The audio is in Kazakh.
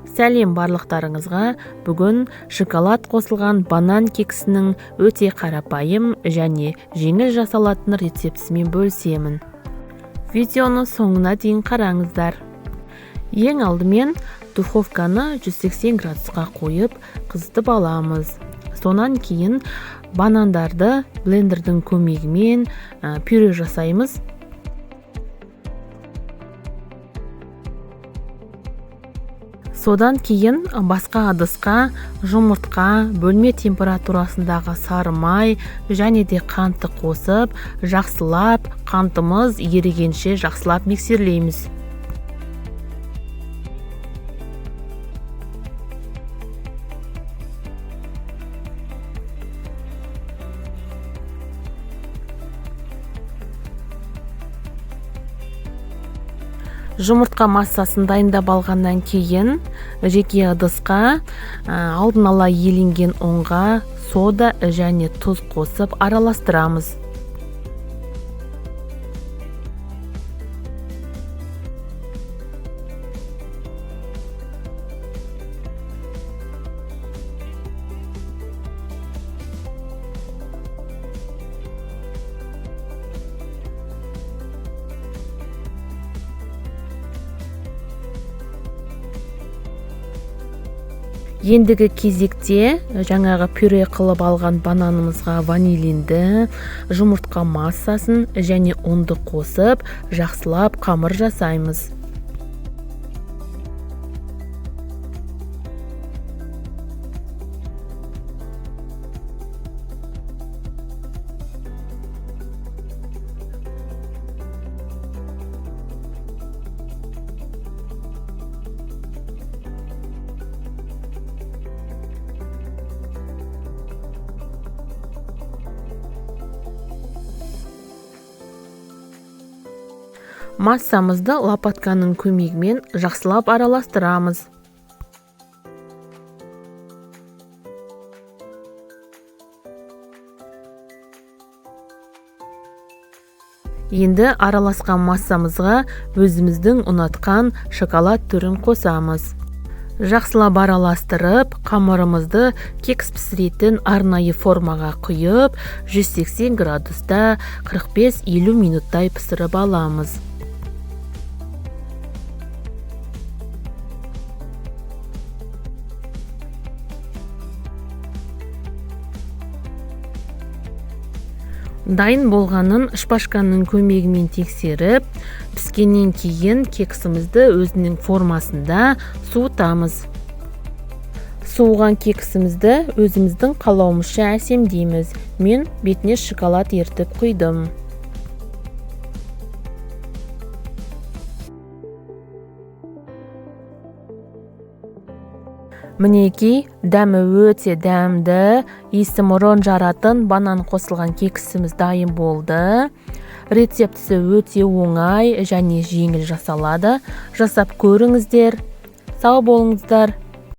Сәлем барлықтарыңызға. Бүгін шоколад қосылған банан кексінің өте қарапайым және жеңіл жасалатын рецептісімен бөлісемін. Видеоны соңына дейін қараңыздар. Ең алдымен духовканы 180 градусқа қойып қызытып аламыз. Сонан кейін банандарды блендердің көмегімен пюре жасаймыз. Содан кейін басқа ыдысқа жұмыртқа, бөлме температурасындағы сары май және де қантты қосып, жақсылап қантымыз ерігенше жақсылап миксерлейміз. Жұмыртқа массасын дайындап алғаннан кейін жеке ыдысқа алдын ала еленген ұнға сода және тұз қосып араластырамыз. Ендігі кезекте жаңағы пюре қылып алған бананымызға ванилинді, жұмыртқа массасын және ұнды қосып, жақсылап қамыр жасаймыз. Массамызды лопатканың көмегімен жақсылап араластырамыз. Енді араласқан массамызға өзіміздің ұнатқан шоколад түрін қосамыз. Жақсылап араластырып, қамырымызды кекс пісіретін арнайы формаға құйып, 180 градуста 45-50 минуттай пісіріп аламыз. Дайын болғанын шпажканың көмегімен тексеріп, піскеннен кейін кексімізді өзінің формасында суытамыз. Суыған кексімізді өзіміздің қалауымызша әсемдейміз. Мен бетіне шоколад ертіп құйдым. Мінекей, дәмі өте дәмді, иісі мұрын жаратын банан қосылған кексіміз дайын болды. Рецептісі өте оңай және жеңіл жасалады. Жасап көріңіздер. Сау болыңыздар.